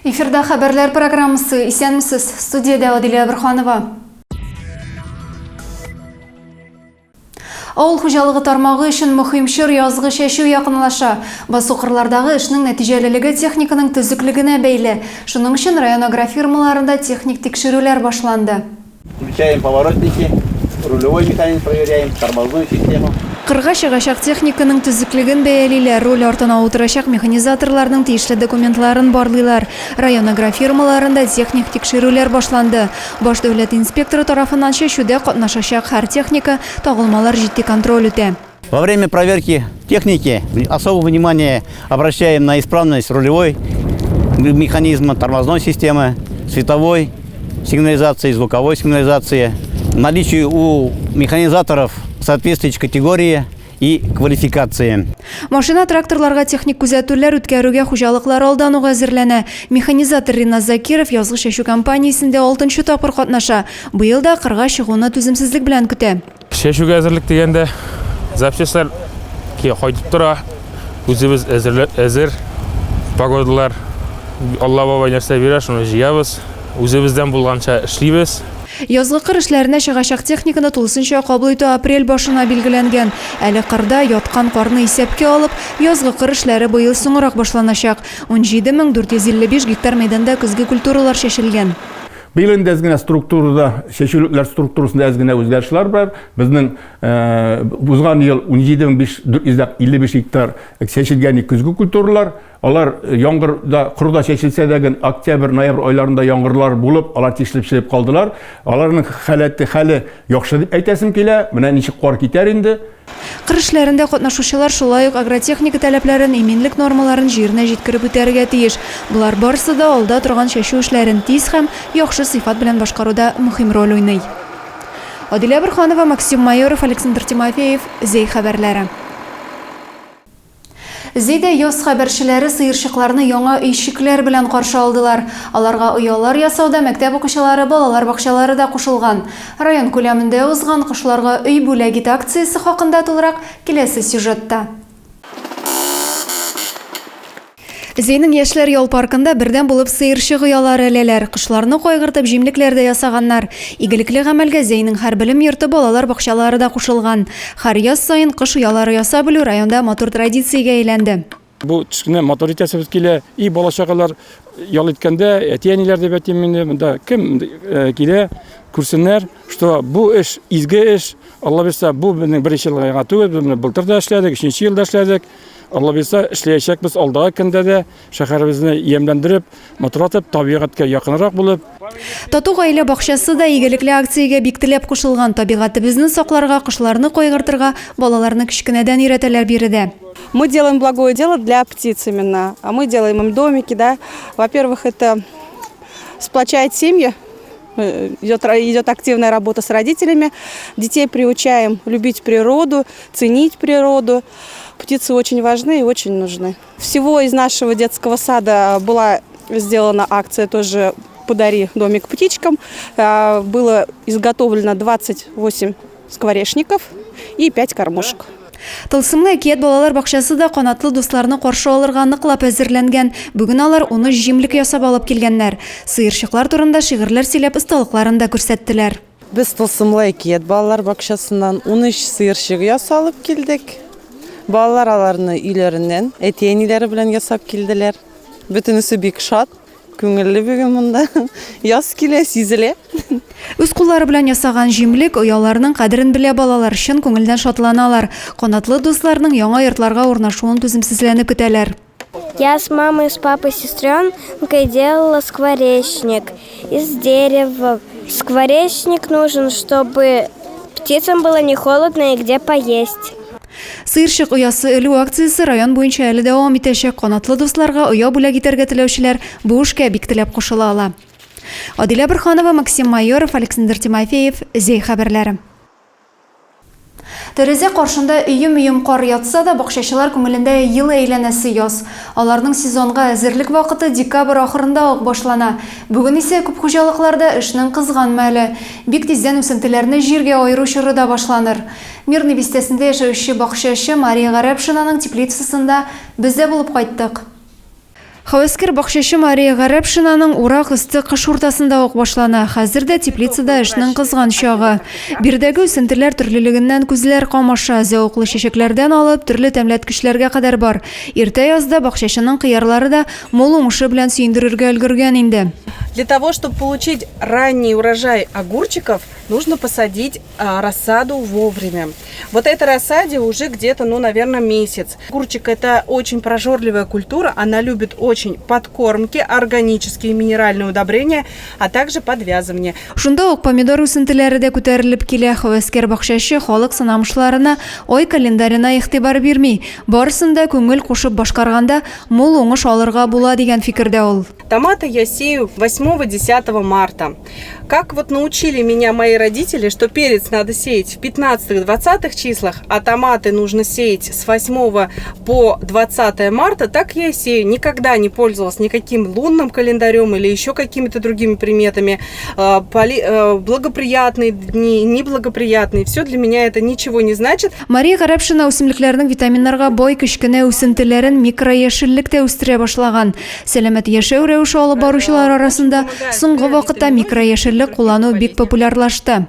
Эфирда хәбәрләр программасы. Исәнмесез. Студиядә Адилә Борханова. Авыл хуҗалыгы тармагы өчен мөһим чор язгы чәчү якынлаша. Басу-кырлардагы эшнең нәтиҗәлелеге техниканың төзеклегенә бәйле. Шуның өчен район агрофирмаларында техник тикшерүләр башланды. Включаем поворотники, рулевой механизм проверяем, тормозную систему. Кырга чыгачак техниканың төзеклеген бәялиләр, руль артына утырачак механизаторларның тиешле документларын барлыйлар. Район агрофирмаларында техник тикшерүләр башланды. Баш дәүләт инспекторы тарафыннан чәчүдә катнашачак һәр техника, тагылмалар җитди контроль үтә. Во время проверки техники особое внимание обращаем на исправность рулевой механизма, тормозной системы, световой сигнализации, звуковой сигнализации, наличие у механизаторов соответствующей категории и квалификации. Машина-тракторларга техник күзәтүләр үткәрүгә хуҗалыклар алдан ук әзерләнә. Механизатор Риназ Закиров язгы чәчү кампаниясендә алтынчы тапкыр катнаша. Быел да кырга чыгуны түземсезлек белән көтә. Чәчүгә әзерлек дигәндә, запчастьлар кайтып тора. Үзебез әзерләп әзер. Погодалар Алла бабай нәрсә бирә, шуны җыябыз. Үзебездән булганча эшлибез. Язгы кыр эшләренә чыгачак техниканы тулысынча кабул итү апрель башына билгеләнгән. Әле кырда яткан карны исәпкә алып, язгы кыр эшләре быел соңрак башланачак. 17455 гектар мәйданда көзге культуралар чәчелгән. Быел инде әз генә структурада, чәчүлекләр структурасында әз генә үзгәрешләр бар. Безнең узган ел 17455 гектар чәчелгән көзге культуралар. Алар яңгырда, корыда чәчелсә дә, октябрь, ноябрь айларында яңгырлар булып, алар тишелеп чыгып калдылар. Аларның халәте, хәле яхшы дип әйтәсем килә. Менә ничек кар китәр инде. Кыр эшләрендә катнашучылар шулай ук агротехника таләпләрен, иминлек нормаларын җиренә җиткереп үтәргә тиеш. Болар барысы да алда торган чәчү эшләрен тиз һәм яхшы сыйфат белән башкаруда мөһим роль уйный. Адилә Борһанова, Максим Майоров, Александр Тимофеев, Зәй хәбәрләре. Зәйдә яз хәбәрчеләре сыерчыкларны яңа өйчекләр белән каршы алдылар. Аларга оялар ясауда мәктәп укучылары, балалар бакчалары да кушылган. Район күләмендә узган Кошларга өй бүләк ит акциясе хакында тулырак киләсе сюжетта. Зәйнең Яшьләр ял паркында бердәм булып сыерчык оялары эләләр. Кошларны кайгыртып, җимлекләр дә ясаганнар. Игелекле гамәлгә Зәйнең һәр белем йорты, балалар бакчалары да кушылган. Һәр яз саен кош оялары ясап элү районда матур традициягә әйләнде. Бу төшкене матур итәсебез килә. И бала-чагалар ял иткәндә, әти-әниләр дип әйтим инде, монда кем килә, күрсеннәр, что бу эш изге эш. Алла бирсә, бу безнең беренче елга гына түгел, без моны былтыр да эшләдек, өченче елда эшләдек. Алла бирсә, эшләячәкбез алдагы көндә дә, шәһәребезне ямьләндереп, матурлатып, табигатькә якынрак булып. Тату гаилә бакчасы да игелекле акциягә бик теләп кушылган. Табигатебезне сакларга, кошларны кайгыртырга балаларны кечкенәдән өйрәтәләр биредә. Мы делаем благое дело для птиц именно. Мы делаем им домики, да. Во-первых, это сплочает семьи. Идет, идет активная работа с родителями. Детей приучаем любить природу, ценить природу. Птицы очень важны и очень нужны. Всего из нашего детского сада была сделана акция тоже «Подари домик птичкам». Было изготовлено 28 скворечников и 5 кормушек. Тылсымлы әкият балалар бакчасы да канатлы дусларны каршы алырга ныклап әзерләнгән. Бүген алар 13 җимлек ясап алып килгәннәр. Сыерчыклар турында шигырьләр сөйләп осталыкларын да күрсәттеләр. Без Тылсымлы әкият балалар бакчасыннан 13 сыерчык ясалып килдек. Балалар аларны өйләреннән, әти-әниләре белән ясап килделәр. Бөтенесе бик шат. Күңелле бүген монда. Яз килә, сизелә. Үз куллары белән ясаган җимлек, ояларының кадерен белә балалар, чын күңелдән шатланалар. Канатлы дусларның яңа йортларга урнашуын түземсезләнеп көтәләр. Я с мамой, с папой, с сестренкой делала скворечник из дерева. Скворечник нужен, чтобы птицам было не холодно и где поесть. Сыерчык оясы элү акциясе район буенча әле дәвам итәчәк. Канатлы дусларга оя бүләк итәргә теләүчеләр бу эшкә бик теләп кушыла ала. Адилә Борһанова, Максим Майоров, Александр Тимофеев, Зәй хәбәрләре. Тәрәзә каршында өем-өем кар ятса да, бакчачылар күңелендә ел әйләнәсе яз. Аларның сезонга әзерлек вакыты декабрь ахырында ук башлана. Бүген исә күп хуҗалыкларда эшнең кызган мәле. Бик тиздән үсентеләрне җиргә аеру чоры да башланыр. Мирный бистәсендә яшәүче бакчачы Мария Гарәпшинаның теплицасында без дә булып кайттык. Һәвәскәр бакчачы Мария Гарәпшинаның урак өсте кыш уртасында ук башлана. Хәзер дә теплицада эшнең кызган чагы. Биредәге үсентеләр төрлелегеннән күзләр камаша. Зәвыклы чәчәкләрдән алып, төрле тәмләткечләргә кадәр бар. Иртә язда бакчачының кыярлары да мул уңышы белән сөендерергә өлгергән инде. Для того, чтобы получить ранний урожай огурчиков, нужно посадить рассаду вовремя. Вот этой рассаде уже где-то, ну, наверное, месяц. Огурчик – это очень прожорливая культура, она любит очень подкормки, органические минеральные удобрения, а также подвязывание. Шунда ук помидор үсентеләре дә күтәрелеп килә. Һәвәскәр бакчачы халык сынамышларына, ай календарена игътибар бирми. Барысын да күңел кушып башкарганда, мул уңыш алырга була дигән фикердә ул. Томаты я сею 8-10 марта. Как вот научили меня мои родители, что перец надо сеять в 15-20 числах, а томаты нужно сеять с 8 по 20 марта, так я и сею. Никогда не пользовалась никаким лунным календарем или еще какими-то другими приметами. Благоприятные дни, неблагоприятные, все для меня это ничего не значит. Мария Гарәпшина үсемлекләрнең витаминнарга бай кечкенә үсентеләрен микрояшеллектә үстерә башлаган. Сәламәт яшәү рәвеше алып баручылар арасында соңгы вакытта микрояшеллек куллану бик популярлашты.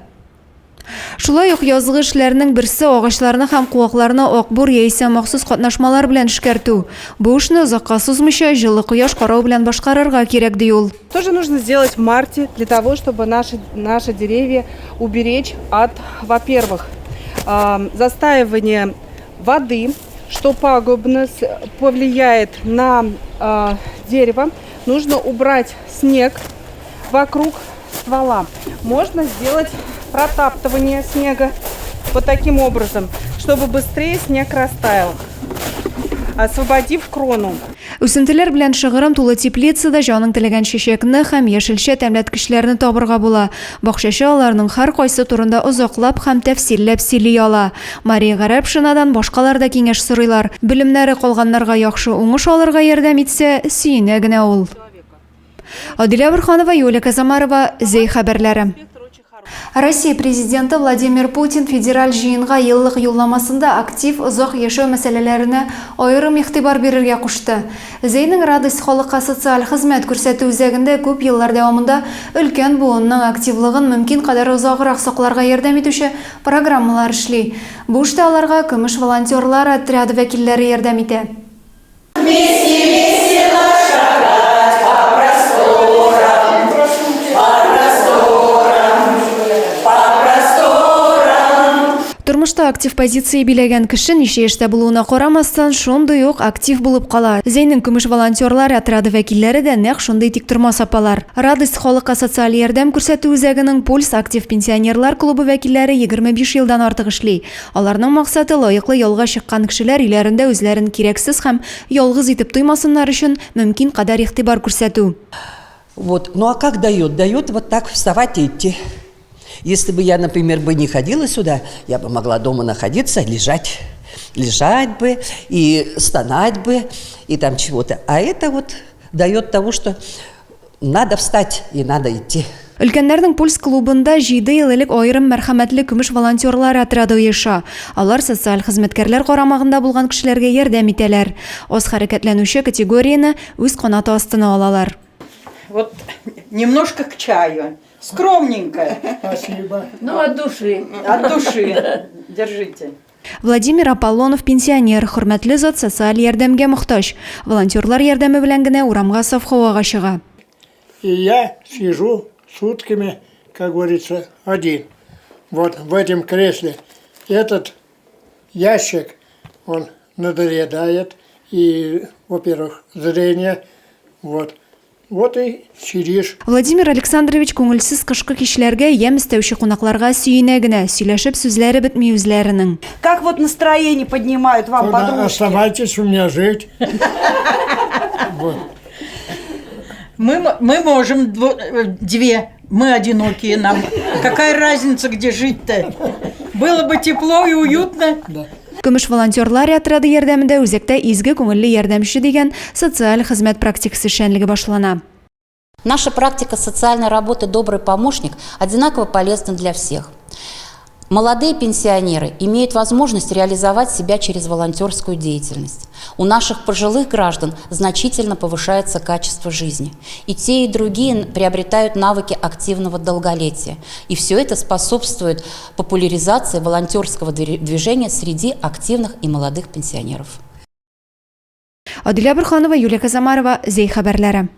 Шулай ук язгы эшләрнең берсе агачларны һәм куакларны акбур яисә махсус катнашмалар белән эшкәртү. Бу эшне озакка сузмыйча, җылы кояш карау белән башкарырга кирәк, ди ул. Что же нужно сделать в марте для того, чтобы наши, наши деревья уберечь от, во-первых, застаивания воды, что пагубно повлияет на дерево. Нужно убрать снег вокруг ствола. Можно сделать протаптывание снега вот таким образом, чтобы быстрее снег растаял, освободив крону. Үсентеләр белән шыгрым тулы теплицада җаның теләгән чәчәкне һәм яшелчә тәмләткечләрне табырга була. Бакчачы аларның һәркайсы турында озаклап һәм тәфсилләп сөйли ала. Мария Гарәпшинадан башкалар да киңәш сорыйлар. Белемнәре калганнарга яхшы уңыш алырга ярдәм итсә, сөенә генә ул. Адилә Борһанова, Юлия Казамарова, Зәй хәбәрләре. Россия Президенты Владимир Путин федераль җыенга еллык юлламасында актив озак яшәү мәсьәләләренә аерым игътибар бирергә кушты. Зәйнең Радость халыкка социаль хезмәт күрсәтү үзәгендә күп еллар дәвамында өлкән буынның активлыгын мөмкин кадәр озаграк сакларга ярдәм итүче программалар эшли. Бу эштә аларга Көмеш волонтерлар отряды вәкилләре ярдәм итә. Тормышта актив позиция биләгән кеше ничә яшьтә булуына карамастан, шундый ук актив булып кала. Зәйнең көмеш волонтерлар отряды вәкилләре дә нәкъ шундый тиктормас апалар. Радость халыкка социаль ярдәм күрсәтү үзәгенең Пульс актив пенсионерлар клубы вәкилләре 25 елдан артык эшли. Аларның максаты, лаеклы ялга чыккан кешеләр өйләрендә үзләрен кирәксез һәм ялгыз итеп тоймасыннар өчен мөмкин кадәр игътибар күрсәтү. Вот. Ну а как дает? Дает вот так вставать и идти. Если бы я, например, бы не ходила сюда, я бы могла дома находиться, лежать. Лежать бы и стонать бы, и там чего-то. А это вот дает того, что надо встать и надо идти. Өлкәннәрнең Пульс клубында җиде ел элек аерым мәрхәмәтле көмеш волонтерлар отряды оеша. Алар социаль хезмәткәрләр карамагында булган кешеләргә ярдәм итәләр. Аз хәрәкәтләнүче категорияне үз канаты астына алалар. Вот немножко к чаю. Скромненько. Спасибо. Ну, от души. От души. Держите. Владимир Аполлонов пенсионер, хөрмәтле зат социаль ярдәмгә мохтаҗ. Волонтерлар ярдәме белән генә урамга саф һавага чыга. И я сижу сутками, как говорится, один. Вот в этом кресле. Этот ящик, он надоедает. И, во-первых, зрение. Вот. Вот и сидишь. Владимир Александрович күңелсез кышкы кичләргә ямь өстәүче кунакларга сөенә генә, сөйләшеп сүзләре бетми үзләренең. Как вот настроение поднимают вам Тогда подружки? оставайтесь у меня жить. Вот. Мы можем две, мы одинокие нам. Какая разница, где жить-то? Было бы тепло и уютно. Да. Көмеш волонтерлар отряды ярдәмендә үзәктә Изге күңелле ярдәмче дигән социаль хезмәт практикасы эшчәнлеге башлана. Наша практика социальной работы «Добрый помощник» одинаково полезна для всех. Молодые пенсионеры имеют возможность реализовать себя через волонтерскую деятельность. У наших пожилых граждан значительно повышается качество жизни. И те, и другие приобретают навыки активного долголетия. И все это способствует популяризации волонтерского движения среди активных и молодых пенсионеров. Адилә Борханова, Юлия Казамарова, Зәй хәбәрләре.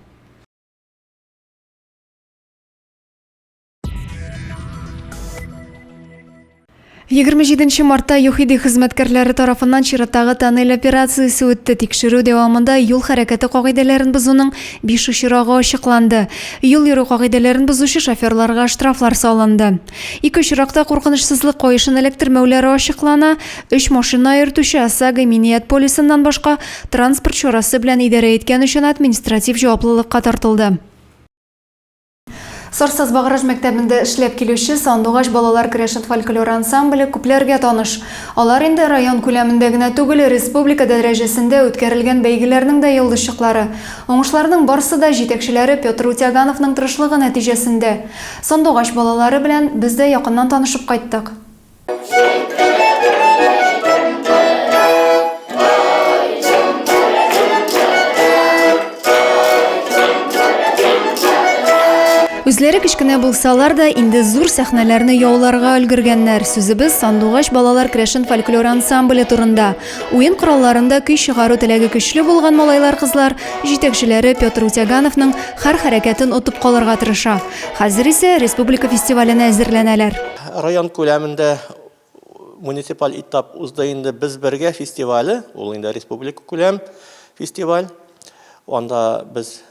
27 мартта ЮХИДИ хезмәткәрләре тарафыннан чираттагы тоннель операциясе үтте. Тикшерү дәвамында юл хәрәкәте кагыйдәләрен бозуның 5 очрагы ачыкланды. Юл йөрү кагыйдәләрен бозучы шоферларга штрафлар салынды. Ике очракта куркынычсызлык каешын эләктермәүләре ачыклана. Өч машина йөртүче ОСАГО иминият полисыннан башка транспорт чарасы белән идарә иткән өчен административ җаваплылыкка тартылды. Сарсаз Баграж мәктәбендә эшләп килүче Сандугач балалар керәшен фольклор ансамбле күпләргә таныш. Алар инде район күләмендә генә түгел, республика дәрәҗәсендә үткәрелгән бәйгеләрнең дә йолдызчыклары. Уңышларның барсы да җитәкчеләре Петр Утягановның тырышлыгы нәтиҗәсендә. Сандугач балалары белән без дә якыннан танышып кайттык. Үзләре кечкенә булсалар да, инде зур сәхнәләрне яуларга өлгергәннәр. Сүзебез Сандугач балалар керәшен фольклор ансамбле турында. Уен коралларында көй чыгару теләге көчле булган малайлар-кызлар җитәкчеләре Петр Утягановның һәр хәрәкәтен отып калырга тырыша. Хәзер исә республика фестиваленә әзерләнәләр. Район күләмендә муниципаль этап узды инде Без бергә фестивале, ул инде республика күләм фестиваль. Анда без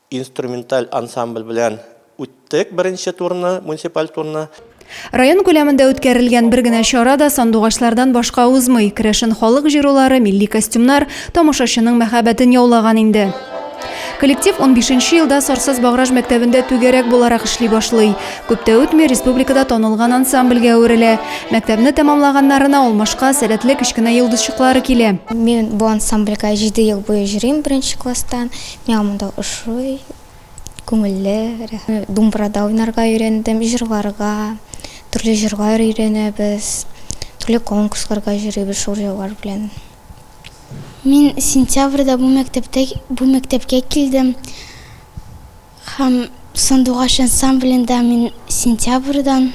инструменталь ансамбль белән үттек беренче турны, муниципаль турны. Район күләмендә үткәрелгән бер генә чара да сандугачлардан башка узмый. Керәшен халык җырулары, милли костюмнар тамашачының мәхәббәтен яулаган инде. Коллектив унбишенче елда Сарсаз Баграж мәктәбендә түгәрәк буларак эшли башлый. Күп тә үтми, республикада танылган ансамбльгә әверелә. Мәктәпне тәмамлаганнарына алмашка сәләтле кечкенә йолдызчыклары килә. Мин бу ансамбльгә җиде ел буе йөрим, беренче класстан. Миңа монда ошый, күңелле. Думбрада уйнарга өйрәндем, җырларга, төрле җырлар өйрәнәбез, төрле конкурсларга йөрибез шул җырлар белән. Мин сентябрьдә бу мәктәптә бу мәктәпкә килдем һәм Сандугач ансамблендә мин сентябрьдән.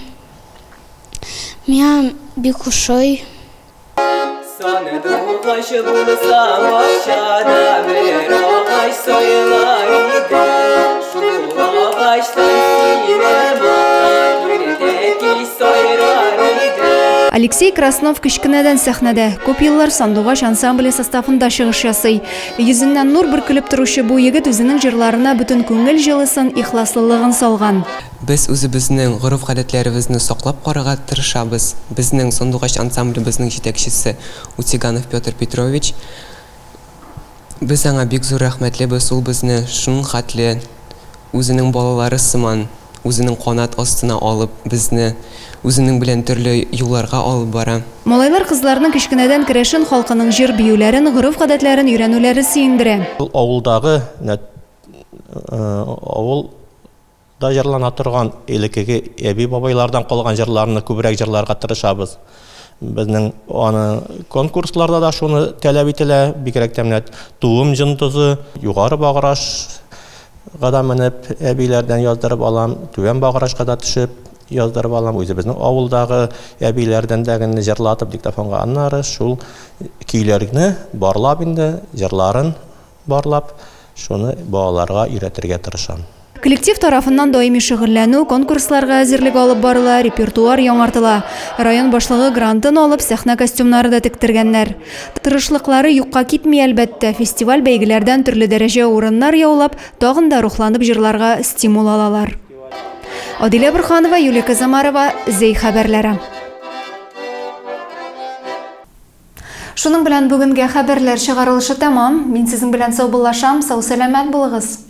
Миңа бик ошый. Сандугач булса бакчада бер агач сайлар идем. Шул агачтан сине мактап иртә кич сайрар идем. Алексей Краснов кечкенәдән сәхнәдә. Күп еллар Сандугач ансамбле составында чыгыш ясый. Йөзеннән нур бөркелеп торучы бу егет үзенең җырларына бөтен күңел җылысын, ихласлылыгын салган. Без үзебезнең гореф-гадәтләребезне саклап карарга тырышабыз. Безнең Сандугач ансамблебезнең җитәкчесе Утиганов Петр Петрович. Без аңа бик зур рәхмәтлебез, ул безне шуның хәтле үзенең балалары сыман, үзенең канат астына алып, безне үзенең белән төрле юлларга алып бара. Малайлар-кызларның кечкенәдән керәшен халкының җыр-биюләрен, гореф-гадәтләрен өйрәнүләре сөендерә. Ул авылдагы, авыл Да җырлана торган элеккеге әби-бабайлардан калган җырларны күбрәк җырларга тырышабыз. Безнең аны конкурсларда да шуны таләп ителә, бигрәк тә менә Туым җондызы, Югары Баграшга да менеп әбиләрдән яздырып алам, Түбән Баграшка да төшеп яздырып алам, үзебезнең авылдагы әбиләрдән дә генә җырлатып диктофонга аннары шул көйләрне барлап инде җырларын Барлап, шуны балаларга өйрәтергә тырышам. Коллектив тарафыннан даими шөгыльләнү, конкурсларга әзерлек алып барыла, репертуар яңартыла. Район башлыгы грантын алып, сәхнә костюмнары да тектергәннәр. Тырышлыклары юкка китми, әлбәттә, фестиваль-бәйгеләрдән төрле дәрәҗә урыннар яулап, тагын да рухланып җырларга стимул алалар. Адилә Борһанова, Юлия Казамарова, Зәй хәбәрләре. Шуның белән бүгенгә хәбәрләр чыгарылышы тәмам. Мин сезнең белән саубуллашам. Сау-сәламәт булыгыз.